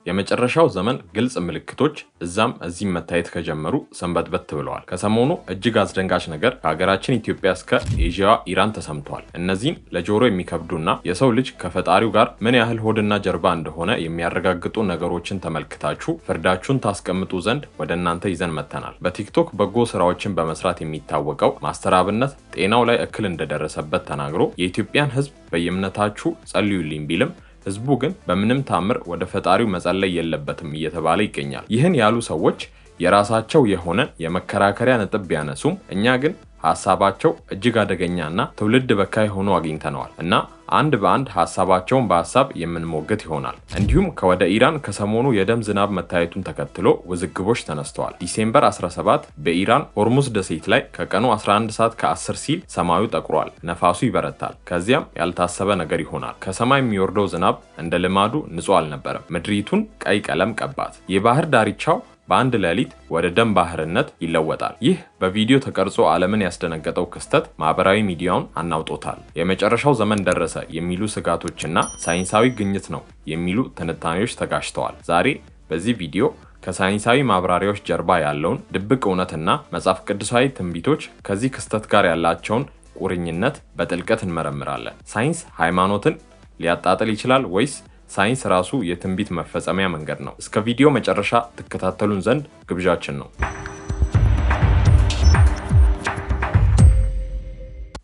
የመጨረሻው ዘመን ግልጽ ምልክቶች እዛም እዚህም መታየት ከጀመሩ ሰንበትበት ብለዋል። ከሰሞኑ እጅግ አስደንጋጭ ነገር ከሀገራችን ኢትዮጵያ እስከ ኤዥያዋ ኢራን ተሰምቷል። እነዚህን ለጆሮ የሚከብዱና የሰው ልጅ ከፈጣሪው ጋር ምን ያህል ሆድና ጀርባ እንደሆነ የሚያረጋግጡ ነገሮችን ተመልክታችሁ ፍርዳችሁን ታስቀምጡ ዘንድ ወደ እናንተ ይዘን መጥተናል። በቲክቶክ በጎ ስራዎችን በመስራት የሚታወቀው ማስተር አብነት ጤናው ላይ እክል እንደደረሰበት ተናግሮ የኢትዮጵያን ሕዝብ በየእምነታችሁ ጸልዩልኝ ቢልም ህዝቡ ግን በምንም ታምር ወደ ፈጣሪው መጸለይ የለበትም እየተባለ ይገኛል። ይህን ያሉ ሰዎች የራሳቸው የሆነ የመከራከሪያ ነጥብ ቢያነሱም እኛ ግን ሀሳባቸው እጅግ አደገኛና ትውልድ በካይ ሆኖ አግኝተነዋል እና አንድ በአንድ ሀሳባቸውን በሀሳብ የምንሞግት ይሆናል። እንዲሁም ከወደ ኢራን ከሰሞኑ የደም ዝናብ መታየቱን ተከትሎ ውዝግቦች ተነስተዋል። December 17 በኢራን ሆርሙዝ ደሴት ላይ ከቀኑ 11 ሰዓት ከ10 ሲል ሰማዩ ጠቁሯል፣ ነፋሱ ይበረታል። ከዚያም ያልታሰበ ነገር ይሆናል። ከሰማይ የሚወርደው ዝናብ እንደ ልማዱ ንጹህ አልነበረም። ምድሪቱን ቀይ ቀለም ቀባት። የባህር ዳርቻው በአንድ ሌሊት ወደ ደም ባህርነት ይለወጣል። ይህ በቪዲዮ ተቀርጾ ዓለምን ያስደነገጠው ክስተት ማህበራዊ ሚዲያውን አናውጦታል። የመጨረሻው ዘመን ደረሰ የሚሉ ስጋቶችና ሳይንሳዊ ግኝት ነው የሚሉ ትንታኔዎች ተጋጭተዋል። ዛሬ በዚህ ቪዲዮ ከሳይንሳዊ ማብራሪያዎች ጀርባ ያለውን ድብቅ እውነትና መጽሐፍ ቅዱሳዊ ትንቢቶች ከዚህ ክስተት ጋር ያላቸውን ቁርኝነት በጥልቀት እንመረምራለን። ሳይንስ ሃይማኖትን ሊያጣጥል ይችላል ወይስ ሳይንስ ራሱ የትንቢት መፈጸሚያ መንገድ ነው? እስከ ቪዲዮ መጨረሻ ትከታተሉን ዘንድ ግብዣችን ነው።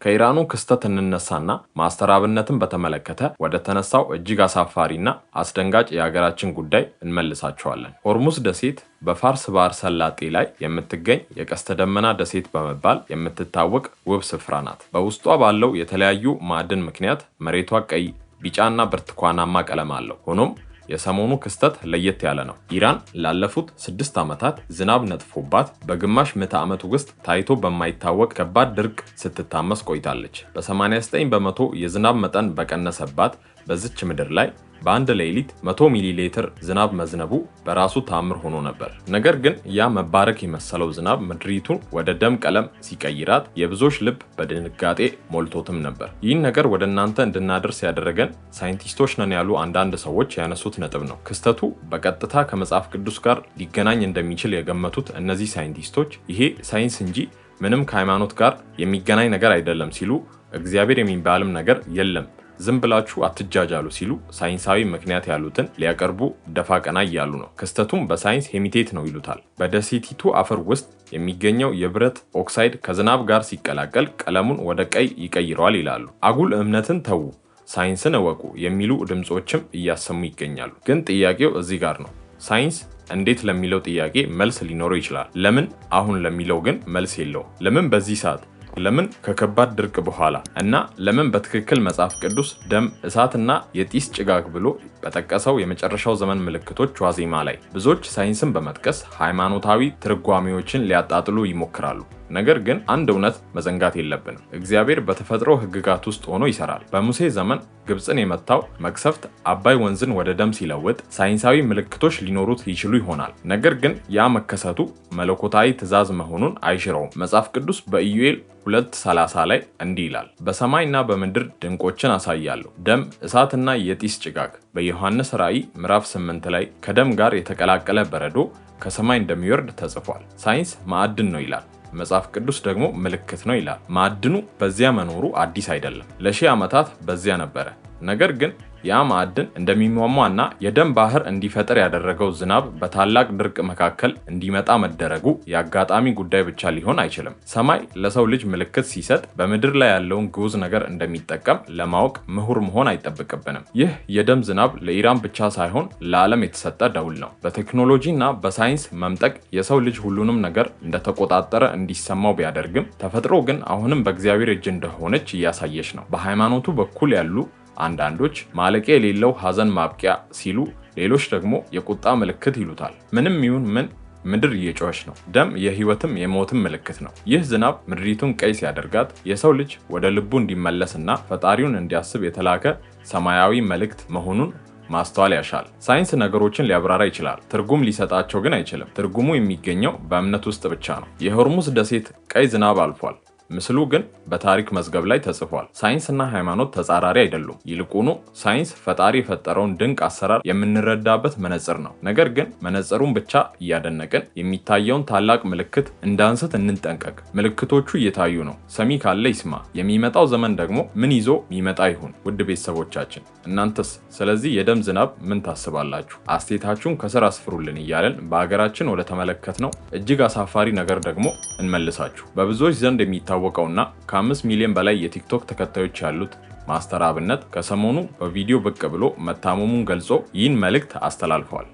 ከኢራኑ ክስተት እንነሳና ማስተር አብነትን በተመለከተ ወደ ተነሳው እጅግ አሳፋሪና አስደንጋጭ የሀገራችን ጉዳይ እንመልሳቸዋለን። ሆርሙዝ ደሴት በፋርስ ባህር ሰላጤ ላይ የምትገኝ የቀስተ ደመና ደሴት በመባል የምትታወቅ ውብ ስፍራ ናት። በውስጧ ባለው የተለያዩ ማዕድን ምክንያት መሬቷ ቀይ፣ ቢጫና ብርቱካናማ ቀለም አለው። ሆኖም የሰሞኑ ክስተት ለየት ያለ ነው። ኢራን ላለፉት 6 ዓመታት ዝናብ ነጥፎባት በግማሽ ምዕተ ዓመት ውስጥ ታይቶ በማይታወቅ ከባድ ድርቅ ስትታመስ ቆይታለች። በ89% የዝናብ መጠን በቀነሰባት በዚች ምድር ላይ በአንድ ሌሊት 100 ሚሊ ሊትር ዝናብ መዝነቡ በራሱ ታምር ሆኖ ነበር። ነገር ግን ያ መባረክ የመሰለው ዝናብ ምድሪቱን ወደ ደም ቀለም ሲቀይራት የብዙዎች ልብ በድንጋጤ ሞልቶትም ነበር። ይህን ነገር ወደ እናንተ እንድናደርስ ያደረገን ሳይንቲስቶች ነን ያሉ አንዳንድ ሰዎች ያነሱት ነጥብ ነው። ክስተቱ በቀጥታ ከመጽሐፍ ቅዱስ ጋር ሊገናኝ እንደሚችል የገመቱት እነዚህ ሳይንቲስቶች ይሄ ሳይንስ እንጂ ምንም ከሃይማኖት ጋር የሚገናኝ ነገር አይደለም ሲሉ፣ እግዚአብሔር የሚባልም ነገር የለም፣ ዝም ብላችሁ አትጃጃሉ ሲሉ ሳይንሳዊ ምክንያት ያሉትን ሊያቀርቡ ደፋ ቀና እያሉ ነው። ክስተቱም በሳይንስ hematite ነው ይሉታል። በደሴቲቱ አፈር ውስጥ የሚገኘው የብረት ኦክሳይድ ከዝናብ ጋር ሲቀላቀል ቀለሙን ወደ ቀይ ይቀይረዋል ይላሉ። አጉል እምነትን ተዉ፣ ሳይንስን እወቁ የሚሉ ድምፆችም እያሰሙ ይገኛሉ። ግን ጥያቄው እዚህ ጋር ነው። ሳይንስ እንዴት ለሚለው ጥያቄ መልስ ሊኖረው ይችላል። ለምን አሁን ለሚለው ግን መልስ የለውም። ለምን በዚህ ሰዓት፣ ለምን ከከባድ ድርቅ በኋላ እና ለምን በትክክል መጽሐፍ ቅዱስ ደም፣ እሳትና የጢስ ጭጋግ ብሎ በጠቀሰው የመጨረሻው ዘመን ምልክቶች ዋዜማ ላይ? ብዙዎች ሳይንስን በመጥቀስ ሃይማኖታዊ ትርጓሜዎችን ሊያጣጥሉ ይሞክራሉ። ነገር ግን አንድ እውነት መዘንጋት የለብንም። እግዚአብሔር በተፈጥሮ ሕግጋት ውስጥ ሆኖ ይሰራል። በሙሴ ዘመን ግብፅን የመታው መቅሰፍት አባይ ወንዝን ወደ ደም ሲለውጥ ሳይንሳዊ ምልክቶች ሊኖሩት ይችሉ ይሆናል። ነገር ግን ያ መከሰቱ መለኮታዊ ትእዛዝ መሆኑን አይሽረውም። መጽሐፍ ቅዱስ በኢዩኤል 2:30 ላይ እንዲህ ይላል፣ በሰማይና በምድር ድንቆችን አሳያለሁ፣ ደም፣ እሳትና የጢስ ጭጋግ። በዮሐንስ ራእይ ምዕራፍ 8 ላይ ከደም ጋር የተቀላቀለ በረዶ ከሰማይ እንደሚወርድ ተጽፏል። ሳይንስ ማዕድን ነው ይላል፣ መጽሐፍ ቅዱስ ደግሞ ምልክት ነው ይላል። ማዕድኑ በዚያ መኖሩ አዲስ አይደለም። ለሺህ ዓመታት በዚያ ነበረ። ነገር ግን ያ ማዕድን እንደሚሟሟና የደም ባህር እንዲፈጠር ያደረገው ዝናብ በታላቅ ድርቅ መካከል እንዲመጣ መደረጉ የአጋጣሚ ጉዳይ ብቻ ሊሆን አይችልም። ሰማይ ለሰው ልጅ ምልክት ሲሰጥ በምድር ላይ ያለውን ግዑዝ ነገር እንደሚጠቀም ለማወቅ ምሁር መሆን አይጠበቅብንም። ይህ የደም ዝናብ ለኢራን ብቻ ሳይሆን ለዓለም የተሰጠ ደውል ነው። በቴክኖሎጂ እና በሳይንስ መምጠቅ የሰው ልጅ ሁሉንም ነገር እንደተቆጣጠረ እንዲሰማው ቢያደርግም ተፈጥሮ ግን አሁንም በእግዚአብሔር እጅ እንደሆነች እያሳየች ነው። በሃይማኖቱ በኩል ያሉ አንዳንዶች ማለቂያ የሌለው ሐዘን ማብቂያ ሲሉ፣ ሌሎች ደግሞ የቁጣ ምልክት ይሉታል። ምንም ይሁን ምን ምድር እየጮኸች ነው። ደም የሕይወትም የሞትም ምልክት ነው። ይህ ዝናብ ምድሪቱን ቀይ ሲያደርጋት የሰው ልጅ ወደ ልቡ እንዲመለስና ፈጣሪውን እንዲያስብ የተላከ ሰማያዊ መልእክት መሆኑን ማስተዋል ያሻል። ሳይንስ ነገሮችን ሊያብራራ ይችላል፣ ትርጉም ሊሰጣቸው ግን አይችልም። ትርጉሙ የሚገኘው በእምነት ውስጥ ብቻ ነው። የሆርሙዝ ደሴት ቀይ ዝናብ አልፏል። ምስሉ ግን በታሪክ መዝገብ ላይ ተጽፏል። ሳይንስና ሃይማኖት ተጻራሪ አይደሉም። ይልቁኑ ሳይንስ ፈጣሪ የፈጠረውን ድንቅ አሰራር የምንረዳበት መነጽር ነው። ነገር ግን መነጽሩን ብቻ እያደነቅን የሚታየውን ታላቅ ምልክት እንዳንስት እንጠንቀቅ። ምልክቶቹ እየታዩ ነው። ሰሚ ካለ ይስማ። የሚመጣው ዘመን ደግሞ ምን ይዞ የሚመጣ ይሁን? ውድ ቤተሰቦቻችን እናንተስ ስለዚህ የደም ዝናብ ምን ታስባላችሁ? አስተያየታችሁን ከስር አስፍሩልን እያለን በሀገራችን ወደ ተመለከትነው እጅግ አሳፋሪ ነገር ደግሞ እንመልሳችሁ። በብዙዎች ዘንድ የሚታወቀውና ከ5 ሚሊዮን በላይ የቲክቶክ ተከታዮች ያሉት ማስተር አብነት ከሰሞኑ በቪዲዮ ብቅ ብሎ መታመሙን ገልጾ ይህን መልእክት አስተላልፏል።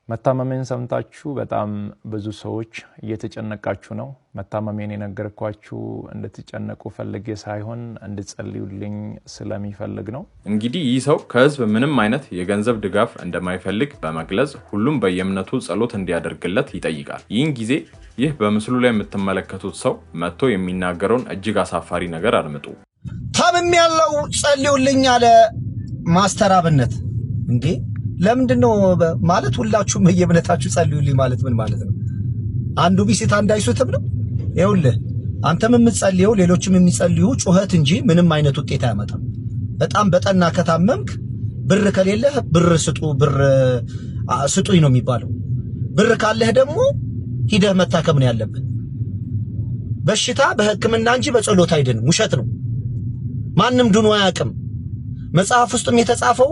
መታመሜን ሰምታችሁ በጣም ብዙ ሰዎች እየተጨነቃችሁ ነው። መታመሜን የነገርኳችሁ እንድትጨነቁ ፈልጌ ሳይሆን እንድጸልዩልኝ ስለሚፈልግ ነው። እንግዲህ ይህ ሰው ከህዝብ ምንም አይነት የገንዘብ ድጋፍ እንደማይፈልግ በመግለጽ ሁሉም በየእምነቱ ጸሎት እንዲያደርግለት ይጠይቃል። ይህን ጊዜ ይህ በምስሉ ላይ የምትመለከቱት ሰው መጥቶ የሚናገረውን እጅግ አሳፋሪ ነገር አድምጡ። ታምሜያለሁ ጸልዩልኝ አለ ማስተር አብነት። እንዴ ለምንድን ነው ማለት ሁላችሁም በየእምነታችሁ ጸልዩልኝ ማለት ምን ማለት ነው? አንዱ ቢስት አንድ አይሱትም ነው? ይኸውልህ አንተም የምትጸልየው ሌሎችም የሚጸልዩ ጩኸት እንጂ ምንም አይነት ውጤት አያመጣም። በጣም በጠና ከታመምክ ብር ከሌለህ ብር ስጡ ብር ስጡኝ ነው የሚባለው። ብር ካለህ ደግሞ ሂደህ መታከም ነው ያለብህ። በሽታ በሕክምና እንጂ በጸሎት አይድንም። ውሸት ነው። ማንም ድኖ አያውቅም። መጽሐፍ ውስጥም የተጻፈው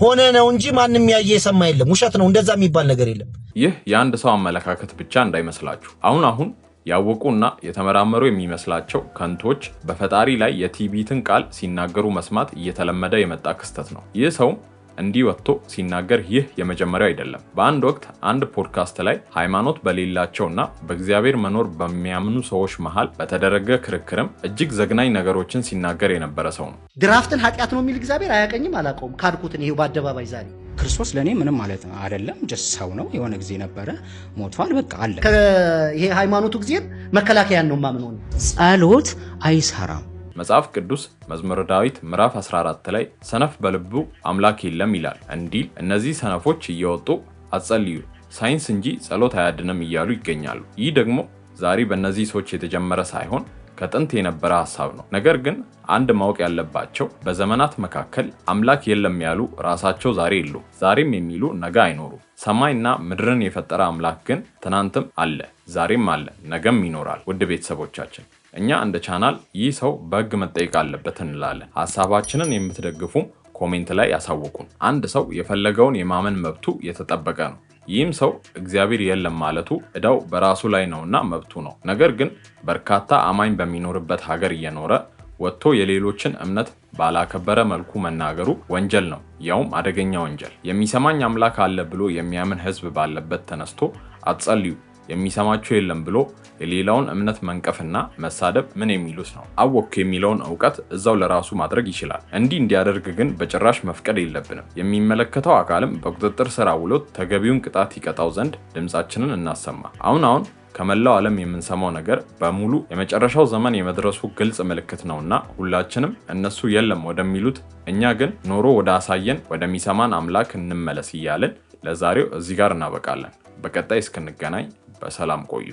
ሆነ ነው እንጂ ማንም ያየ የሰማ የለም። ውሸት ነው። እንደዛ የሚባል ነገር የለም። ይህ የአንድ ሰው አመለካከት ብቻ እንዳይመስላችሁ። አሁን አሁን ያወቁና የተመራመሩ የሚመስላቸው ከንቶች በፈጣሪ ላይ የትዕቢትን ቃል ሲናገሩ መስማት እየተለመደ የመጣ ክስተት ነው። ይህ ሰውም እንዲህ ወጥቶ ሲናገር ይህ የመጀመሪያው አይደለም። በአንድ ወቅት አንድ ፖድካስት ላይ ሃይማኖት በሌላቸውና በእግዚአብሔር መኖር በሚያምኑ ሰዎች መሃል በተደረገ ክርክርም እጅግ ዘግናኝ ነገሮችን ሲናገር የነበረ ሰው ነው። ድራፍትን ኃጢአት ነው የሚል እግዚአብሔር አያቀኝም፣ አላውቀውም። ካድኩትን ይሄው በአደባባይ ዛሬ። ክርስቶስ ለእኔ ምንም ማለት አይደለም። Just ሰው ነው። የሆነ ጊዜ ነበረ፣ ሞቷል፣ በቃ አለ። ይሄ ሃይማኖቱ ጊዜን መከላከያን ነው የማምነው። ጸሎት አይሰራም። መጽሐፍ ቅዱስ መዝሙረ ዳዊት ምዕራፍ 14 ላይ ሰነፍ በልቡ አምላክ የለም ይላል እንዲል እነዚህ ሰነፎች እየወጡ አትጸልዩ፣ ሳይንስ እንጂ ጸሎት አያድንም እያሉ ይገኛሉ። ይህ ደግሞ ዛሬ በእነዚህ ሰዎች የተጀመረ ሳይሆን ከጥንት የነበረ ሀሳብ ነው። ነገር ግን አንድ ማወቅ ያለባቸው በዘመናት መካከል አምላክ የለም ያሉ ራሳቸው ዛሬ የሉም፣ ዛሬም የሚሉ ነገ አይኖሩም። ሰማይና ምድርን የፈጠረ አምላክ ግን ትናንትም አለ፣ ዛሬም አለ፣ ነገም ይኖራል። ውድ ቤተሰቦቻችን እኛ እንደ ቻናል ይህ ሰው በሕግ መጠየቅ አለበት እንላለን። ሀሳባችንን የምትደግፉም comment ላይ ያሳውቁን። አንድ ሰው የፈለገውን የማመን መብቱ የተጠበቀ ነው። ይህም ሰው እግዚአብሔር የለም ማለቱ ዕዳው በራሱ ላይ ነውና መብቱ ነው። ነገር ግን በርካታ አማኝ በሚኖርበት ሀገር እየኖረ ወጥቶ የሌሎችን እምነት ባላከበረ መልኩ መናገሩ ወንጀል ነው፣ ያውም አደገኛ ወንጀል። የሚሰማኝ አምላክ አለ ብሎ የሚያምን ሕዝብ ባለበት ተነስቶ አትጸልዩ የሚሰማቸው የለም ብሎ የሌላውን እምነት መንቀፍና መሳደብ ምን የሚሉት ነው? አወቅኩ የሚለውን እውቀት እዛው ለራሱ ማድረግ ይችላል። እንዲህ እንዲያደርግ ግን በጭራሽ መፍቀድ የለብንም። የሚመለከተው አካልም በቁጥጥር ስር አውሎት ተገቢውን ቅጣት ይቀጣው ዘንድ ድምፃችንን እናሰማ። አሁን አሁን ከመላው ዓለም የምንሰማው ነገር በሙሉ የመጨረሻው ዘመን የመድረሱ ግልጽ ምልክት ነውና ሁላችንም እነሱ የለም ወደሚሉት እኛ ግን ኖሮ ወደ አሳየን ወደሚሰማን አምላክ እንመለስ እያልን ለዛሬው እዚህ ጋር እናበቃለን። በቀጣይ እስክንገናኝ በሰላም ቆዩ።